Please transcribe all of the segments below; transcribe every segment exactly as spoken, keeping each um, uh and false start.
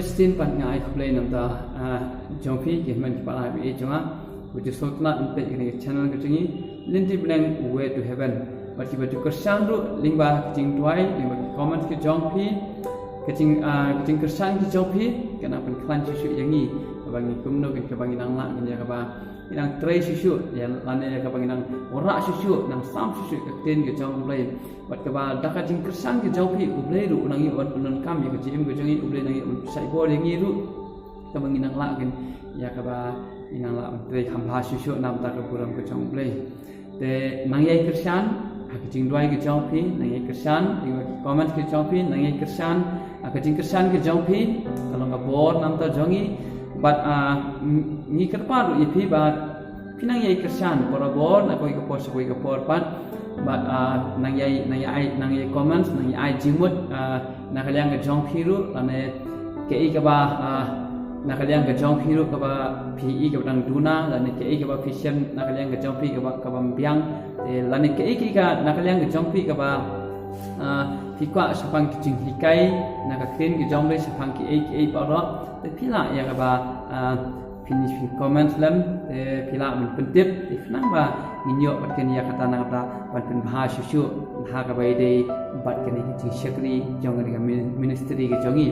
Shisien pat nga ai khublei na ka bynta jong phi ki hynmen ki para ba ïeit jong nga. Wat ju sngewtynnat ban peit ïa kane ka channel ka jong ngi, Lynti Bneng, Way to Heaven. Bad kiba ju kyrshan ruh lyngba ka jingduwai, lyngba ki comments ki jong phi, ka jing, ah, ka jingkyrshan ki jong phi kan nang pynkhlaiñ shuh shuh ïa ngi, kaba ngi kumno kan, kaba ngi nang lah kan ïa kaba ngi nang trei shuh shuh, ïa lane ïa kaba ngi nang wanrah shuh shuh, nang sam shuh shuh ka ktien ka jong U Blei. Bad kaba da ka jingkyrshan ka jong phi, U Blei ruh u nang ïoh ban pyndonkam ïa ka jingim ka jong ngi, U Blei nang ïoh ban pynshaitbor ïa ngi ruh, kaba ngi nang lah kan ïa kaba ngi nang lah ban trei kham bha shuh shuh na ka bynta ka burom ka jong U Blei. Te nang ïai kyrshan ha ka jingduwai ka jong phi, nang ïai kyrshan lyngba ki comments ka jong phi, nang ïai kyrshan ha ka jingkyrshan ka jong phi, ka long ka bor na ka bynta jong ngi. Bad, ah, ngi kyrpad ruh ïa phi ba phi nang ïai kyrshan barabor na kawei ka por sha kawei ka por pat. Bad, ah, nang ïai, nang ïai, nang ïai comments, nang ïai ai jingmut, ah, na ka liang ka jong phi ruh, lane kaei kaba, ah, na ka liang ka jong phi ruh kaba phi i kaba dang duna, lane kaei kaba phi shem na ka liang ka jong phi kaba, kaba ym biang, eh, lane kaei kaei ka na ka liang ka jong phi kaba, ah, phi kwah shaphang ki jinghikai na ka ktien ka jong U Blei, shaphang kiei kiei baroh, te phi lah ïa kaba, ah, phin, phin comment lem, te phi lah ban pyntip, te khnang ba ngin ïoh pat kan ïa kata na kata ban pynbha shuh shuh ha kaba ïadei bad kane ka jingshakri jong kane ka min-, ministry ka jong ngi.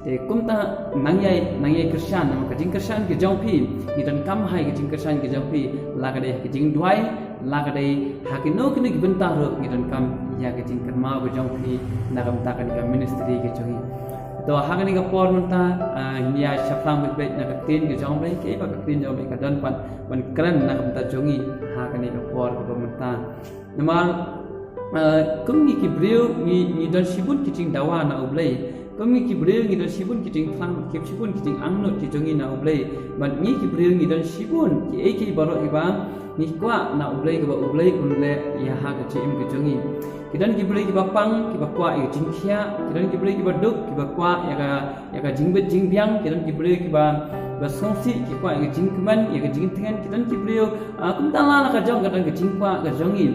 Te kumta nang ïai, nang ïai kyrshan, namar ka jingkyrshan ka jong phi, ngi donkam ha ka jingkyrshan ka jong phi, la ka dei ha ka jingduwai, la ka dei ha kino kino ki bynta ruh ngi donkam ïa ka jingkynmaw ka jong phi na ka bynta kane ka ministry ka jong ngi. To ha kane ka por mynta, ah, ngi ïa shaphrang beit beit na ka ktien ka jong U Blei, kaei ba ka ktien jong U Blei ka don pat ban kren na ka bynta jong ngi ha kane ka por kaba mynta. Namar, ah, kum ngi ki briew ngi, ngi don shibun ki jingdawa na U Blei. Kum ngi ki briew ngi don shibun ki jingthrang, ki shibun ki jingangnud ki jong ngi na U Blei. Bad ngi ki briew ngi don shibun kiei kiei baroh kiba ngi kwah na U Blei kaba U Blei un leh ïa ha ka jingim ka jong ngi. Ki don ki briew kiba pang kiba kwah ïa ka jingkhiah, ki don ki briew kiba duk kiba kwah ïa ka, ïa ka jingbit jingbiang, ki don ki briew kiba, ba sngewsih ki kwah ïa ka jingkmen, ïa ka jingtngen, ki don ki briew, ah, kumta la la ka jong ka don ka jingkwah ka jong ngi.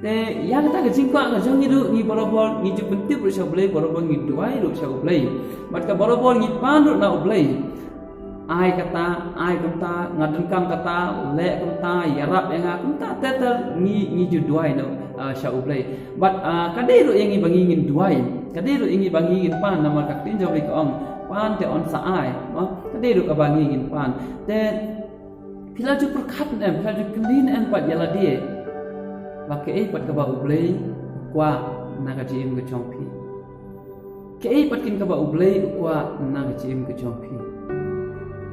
Te ïa kata ka jingkwah ka jong ngi ruh ngi barabor ngi ju pyntip ruh sha U Blei, barabor ngi duwai ruh sha U Blei. Bad ka barabor ngi pan ruh na U Blei. Ai kata, ai kumta, nga donkam kata, leh kumta, ïarap ïa nga kumta, ter ter ngi, ngi ju duwai na, ah, sha U Blei. Bad, ah, ka dei ruh ïa ngi ba ngi ngin duwai, ka dei ruh ïa ngi ba ngi ngin pan, namar ka ktien jong U Blei ka ong, pan te yn sa ai, mo? Ka dei ruh kaba ngi ngin pan. Te phi la ju pyrkhat ne em, phi la ju kylli ne em pat ïa lade ba kaei pat kaba U Blei u kwah na ka jingim ka jong phi? Kaei pat kin kaba U Blei u kwah na ka jingim ka jong phi?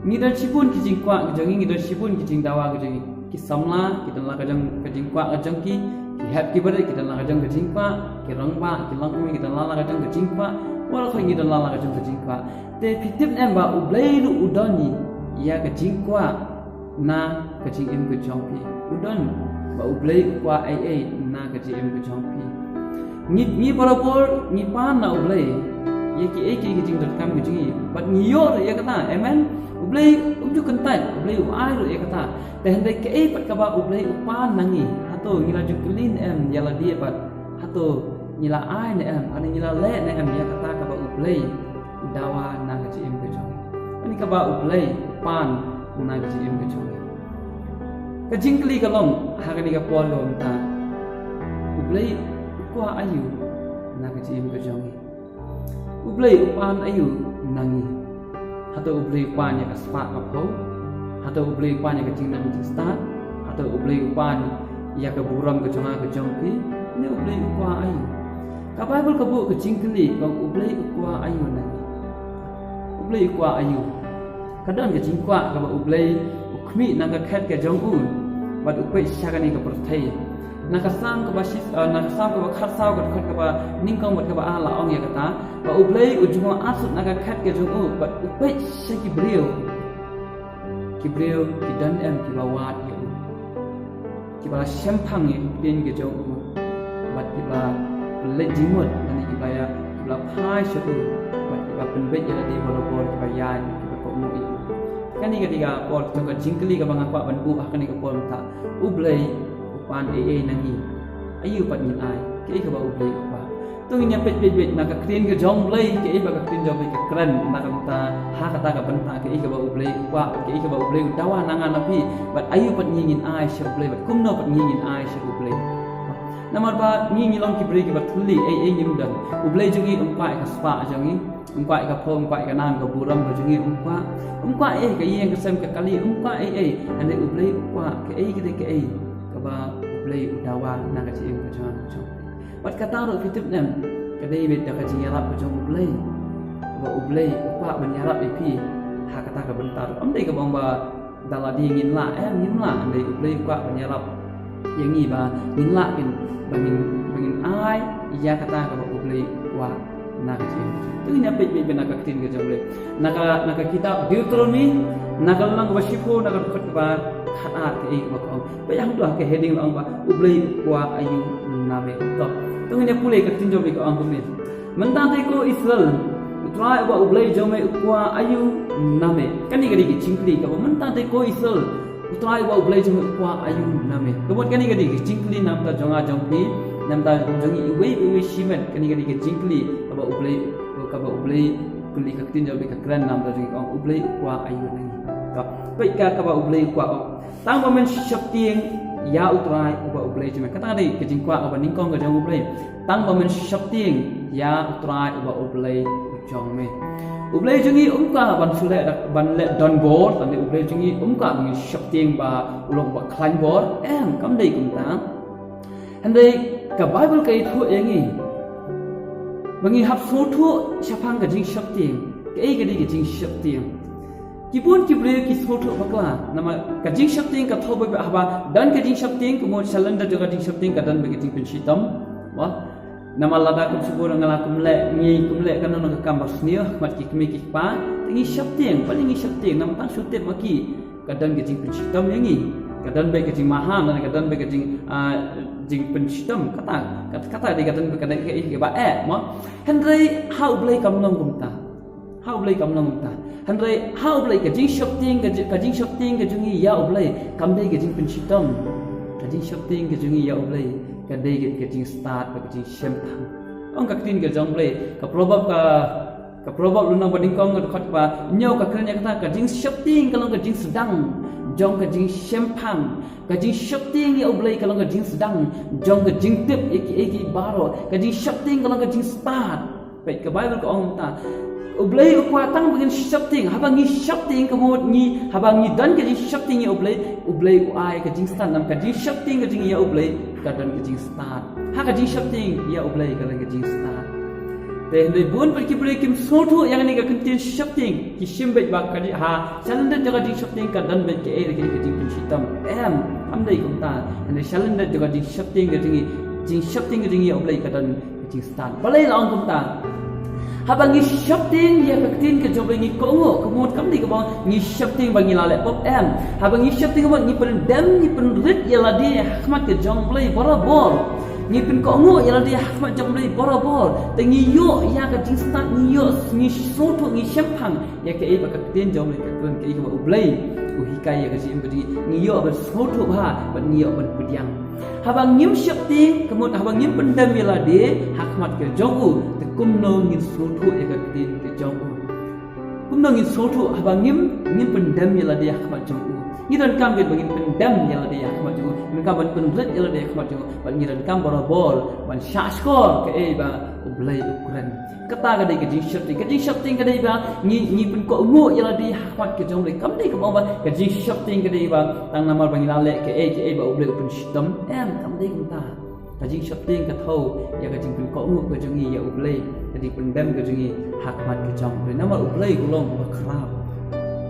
Ngi don shibun ki jingkwah ka jong ngi, ngi don shibun ki jingdawa ka jong ngi. Ki samla ki don la ka jong ka jingkwah ka jong ki, ki hep ki barit ki don la ka jong ka jingkwah, ki rangbah ki longkmie ki don la la ka jong ka jingkwah, baroh ngi don la la ka jong ka jingkwah. Te phi tip ne em ba U Blei ruh u don ïa ka jingkwah na ka jingim ka jong phi? U don ba U Blei u kwah ei ei na ka jingim ka jong phi? Ngi, ngi barabor ngi pan na U Blei ïa kiei kiei ki jingdonkam ka jong ngi, bad ngi ïoh ruh ïa kata. Amen. U Blei um ju kyntait, U Blei u ai ruh ïa kata. Te hynrei kaei pat kaba U Blei u pan na ngi? Hato ngi la ju kylli ne em ïa lade pat? Hato ngi la ai ne em, hato ngi la leh ne em ïa kata kaba U Blei u dawa na ka jingim ka jong ngi? Kane kaba U Blei u pan na ka jingim ka jong ngi. Ka jingkylli ka long ha kane ka por kaba mynta, U Blei u kwah aïu na ka jingim ka jong ngi? U Blei u pan aïu na ngi? Hato U Blei u pan ïa ka spah ka phew? Hato U Blei u pan ïa ka jingnang jingstad? Hato U Blei u pan ïa ka burom ka jong nga ka jong phi? Ne U Blei u kwah aïu? Ka Baibl ka buh ka jingkylli ka ong, U Blei u kwah aïu na ngi? U Blei u kwah aïu? Ka don ka jingkwah kaba U Blei u khmih na ka khet ka jong u bad u peit sha kane ka pyrthei. Na ka Salm kaba shi, eh, na ka Salm kaba khatsaw, ka dkhot kaba nyngkong bad kaba ar la ong ïa kata, ba U Blei u jngoh arsut na ka khet ka jong u bad u peit sha ki briew. Ki briew ki don em kiba wad ïa u, kiba la shemphang ïa ka ktien ka jong u, bad kiba pynleit jingmut, lane kiba ïa, kiba la phai sha u, bad kiba pynbeit ïa lade barabor, kiba ïaid, kiba kohnguh ïa u. Kane ka dei ka por jong ka jingkylli kaba nga kwah ban buh ha kane ka por mynta. U Blei u pan ei ei na ngi? Aïu pat ngin ai? Kaei kaba U Blei u kwah? To ngin ïa peit beit beit na ka ktien ka jong U Blei, kaei ba ka ktien jong U Blei ka kren na ka bynta, ha kata ka bynta kaei kaba U Blei u kwah, kaei kaba U Blei u dawa na nga na phi, bad aïu pat ngi ngin ai sha U Blei, bad kumno pat ngi ngin ai sha U Blei. Namar ba ngi ngi long ki briew kiba thylli, ei ei ngim don. U Blei jong ngi um kwah ïa ka spah jong ngi, um kwah ïa ka phew, um kwah ïa ka nam ka burom ka jong ngi, um kwah, um kwah ei ka ïing ka sem ka kali, um kwah ei ei. Hynrei U Blei u kwah kaei ka dei kaei kaba U Blei u dawa na ka jingim ka jong ngi. Bad kata ruh phi tip ne em, ka dei beit da ka jingïarap ka jong U Blei. Ba U Blei u kwah ban ïarap ïa phi ha kata ka bynta ruh. Ym dei kaba ong ba da lade ngin lah, em, ngim lah, hynrei U Blei u kwah ban ïarap ïa ngi ba ngin lah, ngin, ba ngin, ba ngin ai ïa kata kaba U Blei u kwah na ka jingim. To ngin ïa peit beit beit na ka ktien ka jong U Blei. Na ka, na ka kitab Deuteronomi, na ka lynnong kaba shiphew, na ka dkhot kaba khatar, kaei kaba ka ong. Peit hangto ha ka heading la ong ba U Blei u kwah aïu na me. To, to ngin ïa pule ka ktien jong U Blei ka ong kumne. Mynta te ko Israel, U Trai uba U Blei jong me u kwah aïu na me. Kane ka dei ka jingkylli kaba mynta te ko Israel, U Trai uba U Blei jong me u kwah aïu na me. Ka mut kane ka dei ka jingkylli na ka bynta jong nga jong phi, na ka bynta jong ngi iwei pa iwei shimet. Kane ka dei ka jingkylli kaba U Blei, kaba U Blei u kylli, ka ktien jong U Blei ka kren na ka bynta jong ngi, ka ong U Blei u kwah aïu na ngi. Ka, peit ka kaba U Blei u kwah, ong, tang ba men sheptieng ïa U Trai uba U Blei jong me. Kata ka dei ka jingkwah kaba nyngkong ka jong U Blei. Tang ba men sheptieng ïa U Trai uba U Blei jong me. U Blei jong ngi um kwah ban shu leh da, ban leh donbor, tang ba U Blei jong ngi um kwah ban sheptieng ba u long uba khlaiñ bor. Em, kam dei kumta. Hynrei ka Baibl ka ïathuh ïa ngi ba ngi hap sngewthuh shaphang ka jingsheptieng. Kaei ka dei ka jingsheptieng? Ki bun ki briew ki sngewthuh bakla. Namar ka jingsheptieng ka thew beit, haba don ka jingsheptieng, ka mut shalyndet jong ka jingsheptieng ka don beit ka jingpynshitom. Wah. Namar lada kum shibun nga la kum leh, ngi kum leh kano kano ka kam basniew ha khmat ki kmie ki kpa, te ngi sheptieng, balei ngi sheptieng? Namar tang shu tip ma ki, ka don ka jingpynshitom ïa ngi. Ka don beit ka jingmaham, ka don beit ka jing, ah, jingpynshitom, kata, kata, kata dei ka don beit ka dei ka, ka, kaba eh, mo. Hynrei ha U Blei kam long kumta. Ha U Blei kam long kumta. Hynrei ha U Blei ka jingsheptieng, ka ji-, ka jingsheptieng ka jong ngi ïa U Blei kam dei ka jingpynshitom. Ka jingsheptieng ka jong ngi ïa U Blei ka dei ka, ka jingstad bad ka jingshemphang. Ong ka ktien ka jong U Blei, ka Proverb ka, ka Proverb lynnong ba nyngkong ka dkhot ba hynñiew ka kren ïa kata, ka jingsheptieng ka long ka jingsdang jong ka jingshemphang. Ka jingsheptieng ïa U Blei ka long ka jingsdang jong ka jingtip ïa kiei kiei baroh. Ka jingsheptieng ka long ka jingstad. Peit, ka Baibl ka ong mynta, U Blei u kwah tang ba ngin sheptieng. Haba ngi sheptieng, ka mut ngi, haba ngi don ka jingsheptieng ïa U Blei, U Blei u ai ka jingstad. Namar ka jingsheptieng ka jong ngi ïa U Blei ka don ka jingstad. Ha ka jingsheptieng ïa U Blei ka don ka jingstad. Te hynrei bun pat ki briew kim sngewthuh ïa kane ka kyntien sheptieng. Ki shim beit ba ka dei ha shalyndet jong ka jingsheptieng ka don beit kaei, ka dei ka jingpynshitom. Em, kam dei kumta. Hynrei shalyndet jong ka jingsheptieng ka jong ngi, jingsheptieng ka jong ngi ïa U Blei ka don ka jingstad. Balei la ong kumta? Haba ngi sheptieng ïa ka ktien ka jong U Blei, ngi kohnguh, ka mut kam dei kaba ngi sheptieng ba ngi la leh pop, em. Haba ngi sheptieng, ka mut ngi pyndem, ngi pynrit ïa lade ha khmat ka jong U Blei barabor. Ngi pynkohnguh ïa lade ha khmat jong U Blei barabor. Te ngi ïoh ïa ka jingstad, ngi ïoh, ngi sngewthuh, ngi shemphang ïa kaei ba ka ktien jong U Blei ka kren, kaei kaba U Blei u hikai ïa ka jingim ka jong ngi. Ngi ïoh ban sngewthuh bha bad ngi ïoh ban pdiang. Haba ngim sheptieng, ka mut haba ngim pyndem ïa lade ha khmat ka jong U, te kumno ngin sngewthuh ïa ka ktien ka jong U? Kumno ngin sngewthuh haba ngim, ngim pyndem ïa lade ha khmat jong U? Ngi donkam beit ba ngin pyndem ïa lade ha khmat jong U. Ngi donkam ban pynrit ïa lade ha khmat jong U. Bad ngi donkam barabor ban shahshkor kaei ba U Blei u kren. Kata ka dei ka jingsheptieng. Ka jingsheptieng ka dei ba ngi, ngi pynkohnguh ïa lade ha khmat ka jong U Blei. Kam dei kaba, ba ka jingsheptieng ka dei ba tang namar ba ngi la leh kaei kaei ba U Blei u pynshitom. Em, kam dei kumta. Ka jingsheptieng ka thew ïa ka jingpynkohnguh ka jong ngi ïa U Blei, ka jingpyndem ka jong ngi ha khmat ka jong U Blei. Namar U Blei u long uba khraw.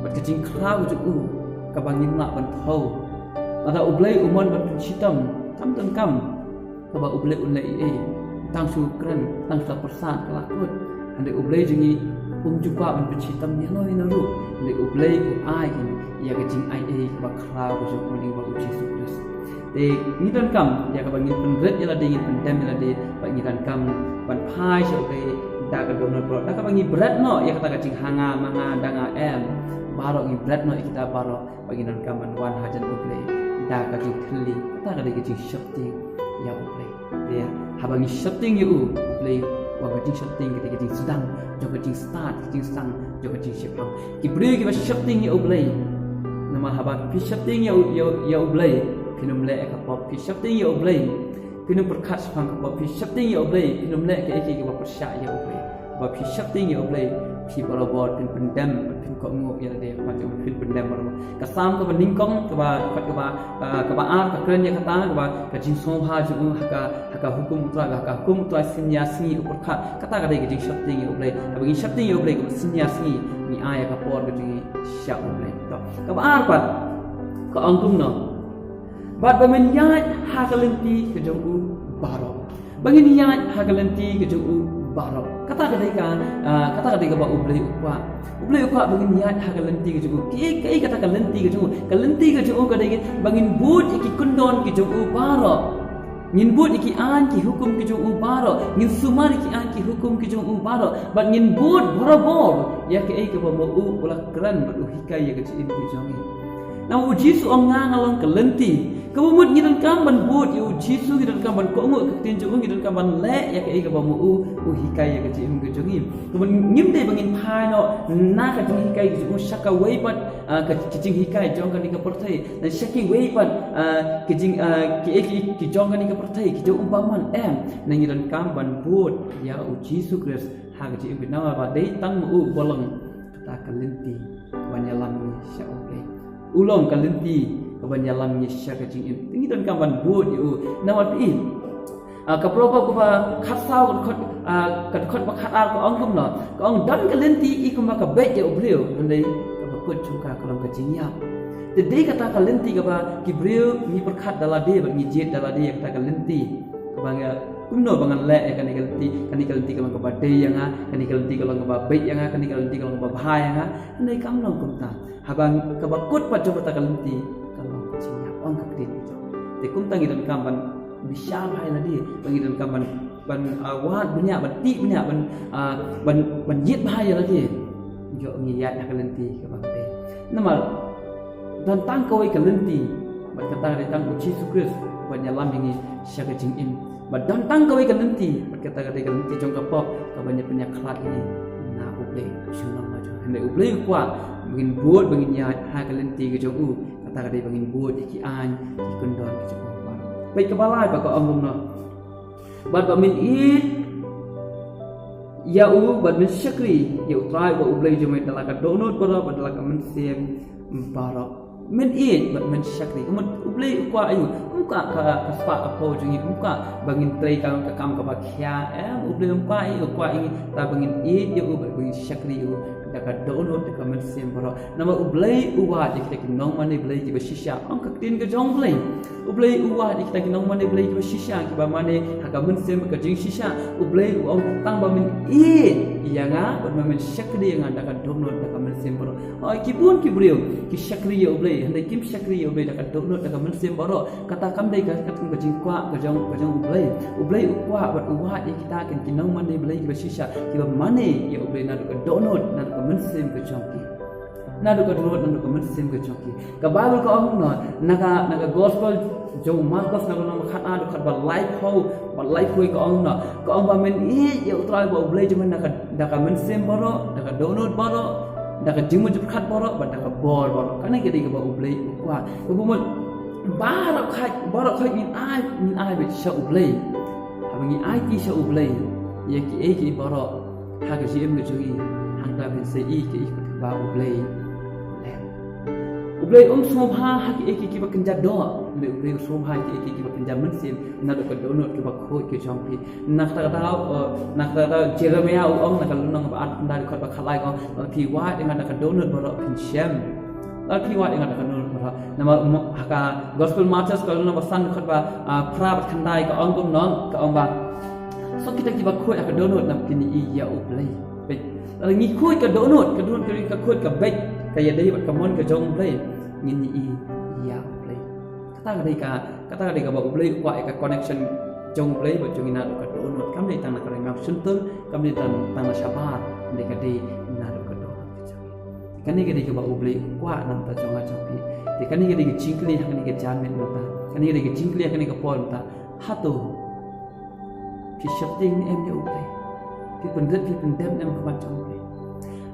Bad ka jingkhraw ka jong U kaba ngim lah ban thew. Lada U Blei u mon ban pynshitom, kam donkam kaba U Blei un leh ei ei. Tang shu kren, tang shu la pyrsad ka la kut. Hynrei U Blei jong ngi um ju kwah ban pynshitom ïano ïano ruh. Hynrei U Blei u ai ïa ka jingaiei kaba khraw ka jong U, U Blei ba U Jisu Khrist. Te ngi donkam ïa kaba ngin pynrit ïa lade, ngin pyndem ïa lade, bad ngi donkam ban phai sha U Blei da ka dohnud baroh, da kaba ngi bret noh ïa kata ka jingha nga ma nga da nga, em. Baroh ngi bret noh ïa kita baroh, bad ngi donkam ban wan hajan U Blei da ka jingthylli. Kata ka dei ka jingsheptieng ïa U Blei. Te ha Haba ngi sheptieng ïa u, u Blei, u ong ka jingsheptieng ka dei ka jingsdang jong ka jingstad, ka jingsdang jong ka jingsheptieng. Ki briew kiba sheptieng ïa u Blei, namar haba phi sheptieng ïa u, ïa u, ïa u Blei, phin ym leh ïa ka pop. Phi sheptieng ïa u Blei, phin ym pyrkhat shaphang ka pop. Phi sheptieng ïa u Blei, phin ym leh kaei kaei kaba pyrshah ïa u Blei. Haba phi sheptieng ïa u Blei, phi barabor phin pyndem, phin kohnguh ïa lade, phin pyndem barabor. Ka Salm kaba nyngkong, kaba, kaba, ah, kaba ar, ka kren ïa kata, kaba ka jingsngewbha jong u ha ka, ha ka hukum u Trai, ha ka hukum u Trai synñia sngi u pyrkhat. Kata ka dei ka jingsheptieng ïa u Blei. Haba ngi sheptieng ïa u Blei, kaba synñia sngi ngi ai ïa ka por ka jong ngi sha u Blei. To, kaba ar pat, ka ong kumno? Bad ba men ïaid ha ka lynti ka jong u baroh. Ba ngin ïaid ha ka lynti ka jong u baroh. Kata ka dei ka, ah, kata ka dei kaba u Blei u kwah. U Blei u kwah ba ngin ïaid ha ka lynti ka jong u. Kaei, kaei kata ka lynti ka jong u? Ka lynti ka jong u ka dei ba ngin bud ïa ki kyndon ki jong u baroh. Ngin bud ïa ki aiñ ki hukum ki jong u baroh. Ngin sumar ïa ki aiñ ki hukum ki jong u baroh. Bad ngin bud barabor ïa kaei kaba ma u u la kren bad u hikai ïa ka jingim ka jong ngi. Namar u Jisu u ong, nga nga long ka lynti. Kaba mut ngi donkam ban bud ïa u Jisu, ngi donkam ban kohnguh ïa ka ktien jong u, ngi donkam ban leh ïa kaei kaba ma u u hikai ïa ka jingim ka jong ngi. Kaba ngim dei ba ngin phai noh na ka jinghikai ka jong u sha kawei pat, ah, ka, ka jinghikai jong kane ka pyrthei, na sha kiwei pat, ah, ka jing, ah, ki, ki, ki jong kane ka pyrthei, ki jong u bymman, em. Na ngi donkam ban bud ïa u Jisu Khrist ha ka jingim, namar ba dei tang ma u ba long kata ka lynti kaban ïalam ngi sha u Blei. U long ka lynti kaban ïalam ngi sha ka jingim. Ngi donkam ban bud ïa u. Namar phi, ah, ka Proverb kaba khatsaw, ka dkhot, ah, ka dkhot ba khatar ka ong kumno? Ka ong, don ka lynti i kumba ka beit ïa u briew, hynrei kaba kut jong ka ka long ka jingïap. Te dei kata ka lynti kaba ki briew ngi pyrkhat da lade bad ngi jied da lade ïa kata ka lynti. Kaba nga, kumno ba ngan leh ïa kane ka lynti, kane ka lynti ka long kaba dei ïa nga, kane ka lynti ka long kaba beit ïa nga, kane ka lynti ka long kaba bha ïa nga. Hynrei kam long kumta. Haba kaba kut pat jong kata ka lynti ka long ka jingïap, ong ka ktien ka jong. Te kumta ngi donkam ban bishar bha ïa lade, ba ngi donkam ban, ban, ah, wad bniah, ban tih bniah, ban, ah, ban, ban jied bha ïa lade. Ïoh ngi ïaid ha ka lynti kaba dei. Namar don tang kawei ka lynti, bad kata ka dei tang u Jisu Khrist, ban ïalam ïa ngi sha ka jingim. Bad don tang kawei ka lynti, bad kata ka dei ka lynti jong ka pop, kaban ïa pynïakhlad ïa ngi na u Blei u shnong la jong. Hynrei u Blei u kwah ba ngin bud, ba ngin ïaid ha ka lynti ka jong u. Kata ka dei ba ngin bud ïa ki aiñ ki kyndon ki jong u. Peit kaba lai ba ka ong kumno? Bad ba men ïeit ïa u, bad men shakri ïa u Trai ba u Blei jong me da la ka dohnud baroh, bad da la ka mynsiem baroh. Men ïeit bad men shakri. Ka mut u Blei u kwah aïu? Um kwah ka, ka spah ka phew jong ngi, um kwah ba ngin trei ka, ka kam kaba khia. Em, u Blei um kwah aïu, u kwah aïu? Ta ba ngin ïeit ïa u bad ba ngin shakri ïa u da ka dohnud, da ka mynsiem baroh. Namar u Blei u wad ïa kita ki nongmane Blei kiba shisha. Ong ka ktien ka jong u Blei. U Blei u wad ïa kita ki nongmane Blei kiba shisha, kiba mane ha ka mynsiem ka jingshisha. U Blei u ong tang ba men ïeit ïa nga, bad ba men shakri ïa nga da ka dohnud, da ka mynsiem baroh. Hooid, ki bun ki briew ki shakri ïa u Blei, hynrei kim shakri ïa u Blei da ka dohnud, da ka mynsiem baroh. Kata kam dei ka, ka jingkwah ka jong, ka jong u Blei. U Blei u kwah bad u wad ïa kita ki, ki nongmane Blei kiba shisha, kiba mane ïa u Blei naduh ka dohnud, naduh ka mynsiem ka jong ki. Naduh ka dohnud, naduh ka mynsiem ka jong ki. Ka Baibl ka ong kumno, na ka, na ka gospel jong u Markos, na ka lynnong ba khatar, dkhot ba laiphew, ba laiphew ka ong kumno? Ka ong ba men ïeit ïa u Trai ba u Blei jong me na ka, da ka mynsiem baroh, da ka dohnud baroh, da ka jingmut jingpyrkhat baroh, bad da ka bor baroh. Kane ka dei kaba u Blei u kwah. Kaba mut baroh khoit, baroh khoit ngin ai, ngin ai beit sha u Blei. Haba ngi aiti sha u Blei ïa kiei kiei baroh ha ka jingim ka jong ngi, hangta phin sa i kiei kiei ba u Blei u leh. U Blei um sngewbha ha kiei kiei kiba kynja doh, hynrei u Blei u sngewbha ha kiei kiei kiba kynja mynsiem, naduh ka dohnud kaba khuid ka jong phi. Na kata ka daw, eh, na kata ka daw Jeremaïah u ong, na ka lynnong ba arphew khyndai, dkhot ba khatlai, ka ong, lada phi wad ïa nga da ka dohnud baroh phin shem. Lada phi wad ïa nga da ka dohnud baroh. Namar, mo-, ha ka gospel Mathaios ka lynnong ba san, dkhot ba, ah, phra bad khyndai ka ong kumno, ka ong ba, soh kita kiba khuid ha ka dohnud, namar kin ïohi ïa u Blei. Peit, lada ngi khuid ka dohnud, ka dohnud ka khuid ka beit, ka ïadei bad ka mon ka jong u Blei, ngin ïohi ïa u Blei. Kata ka dei ka, kata ka dei kaba u Blei u kwah, ïa ka connection jong u Blei bad jong ngi naduh ka dohnud. Kam dei tang na ka rynïeng shyntur, kam dei tang, tang na shabar, hynrei ka dei naduh ka dohnud ka jong ngi. Kane ka dei kaba u Blei u kwah na ka bynta jong nga jong phi. Te kane ka dei ka jingkylli ha kane ka janmiet mynta. Kane ka dei ka jingkylli ha kane ka por mynta. Hato Phi sheptieng ne em ïa U Blei? Phi pynrit, phi pyndem ne em ha khmat jong U Blei?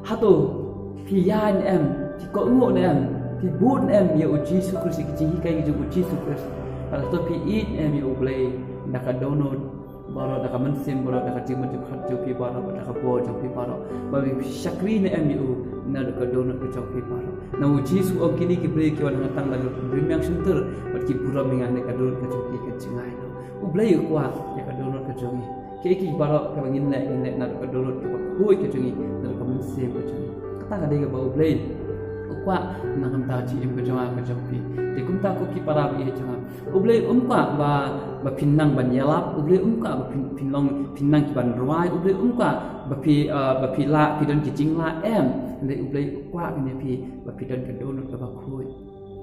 Hato phi ïaid ne em, phi kohnguh ne em, phi bud ne em ïa U Jisu Khrist, ïa ki jinghikai ki jong U Jisu Khrist? Bad hato phi ïeit ne em ïa U Blei da ka dohnud baroh, da ka mynsiem baroh, da ka jingmut jingpyrkhat jong phi baroh, da ka bor jong phi baroh? Bad phi shakri ne em ïa U naduh ka dohnud ka jong phi baroh? Na U Jisu u ong, kine ki briew ki wan ha nga tang da ka hynriew shyntur bad ki burom ïa nga, ne ka dohnud ka jong ki ka jngai noh. U Blei u kwah ïa ka dohnud ka jong ngi. Kiei kiei baroh kiba ngin leh, ngin leh naduh ka dohnud kaba khuid ka jong ngi, naduh ka mynsiem ka jong ngi. Kata ka dei kaba U Blei u kwah na ka bynta ka jingim ka jong nga ka jong phi. Te kumta ko ki para baieit jong nga, U Blei um kwah ba, ba phin nang ban ïalap. U Blei um kwah ba phin, phin long, phin nang ki ban rwai. U Blei um kwah ba phi, ah, ba phi lah, phi don ki jinglah, em. Hynrei U Blei u kwah kane phi ba phi don ka dohnud kaba khuid.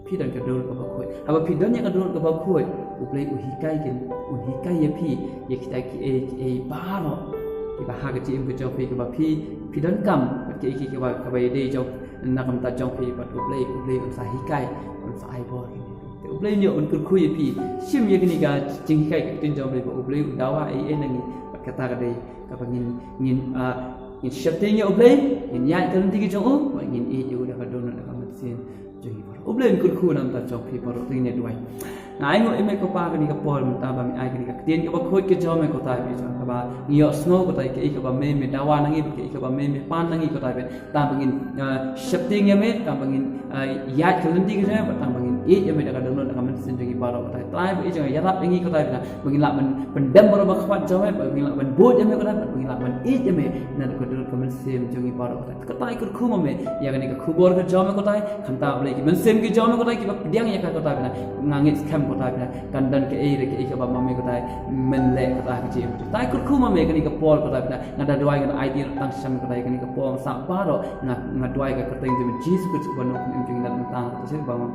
Phi don ka dohnud kaba khuid. Haba phi don ïa ka dohnud kaba khuid, U Blei u hikai kin, un hikai ïa phi ïa kita kiei kiei baroh kiba ha ka jingim ka jong phi, kaba phi, phi donkam, bad kiei kiei kaba, kaba ïadei jong, na ka bynta jong phi bad U Blei, U Blei un sa hikai, un sa ai bor ïa phi. Te U Blei un ïoh un kyrkhu ïa phi. Shim ïa kane ka jinghikai ka ktien jong U Blei ba U Blei u dawa ei ei na ngi. Bad kata ka dei kaba ngin, ngin, ah, ngin sheptieng ïa U Blei, ngin ïaid ka lynti ka jong U, bad ngin ïeit ïa U da ka dohnud, da ka mynsiem jong ngi baroh. U Blei un kyrkhu na ka bynta jong phi baroh. To ngin ïa duwai. Nga ainguh ïa me ko Pa kane ka por mynta ba me ai kane ka ktien kaba khuid ka jong me ko Tai, bad kaba ngi ïohsngew ko Tai, kiei kaba me, me dawa na ngi, bad kiei kaba me, me pan na ngi ko Tai, bad tang ba ngin, ah, sheptieng ïa me, tang ba ngin, ah, ïaid ka lynti ka jong me, bad tang ba ngin ïeit ïa me da ka dohnud, da ka mynsiem jong ngi baroh ko Tai. Trai ba ïeit jong nga, ïarap ïa ngi ko Tai, bad ba ngin lah ban pyndem baroh ba khmat jong me, ba ngin lah ban bud ïa me ko Tai, ba ngin lah ban ïeit ïa me naduh ka dohnud ka mynsiem jong ngi baroh ko Tai. Ko Tai, kyrkhu ma me ïa kane ka khubor ka jong me ko Tai. Khamtam Blei, ki mynsiem ki jong me ko Tai kiba pdiang ïa ka ko Tai, bad nga ngeit skhem ko Tai, bad kan don kaei re kaei kaba ma me ko Tai men leh ko Tai ha ka jingim. Tai, kyrkhu ma me kane ka por ko Tai, bad nga da duwai, nga da aiti ruh tang sha me ko Tai, kane ka por nga sah baroh, nga, nga duwai ha ka kyrteng jong me Jisu Khrist uba long U Nongpynim jong ngi, nat mynta, to shisha ba ma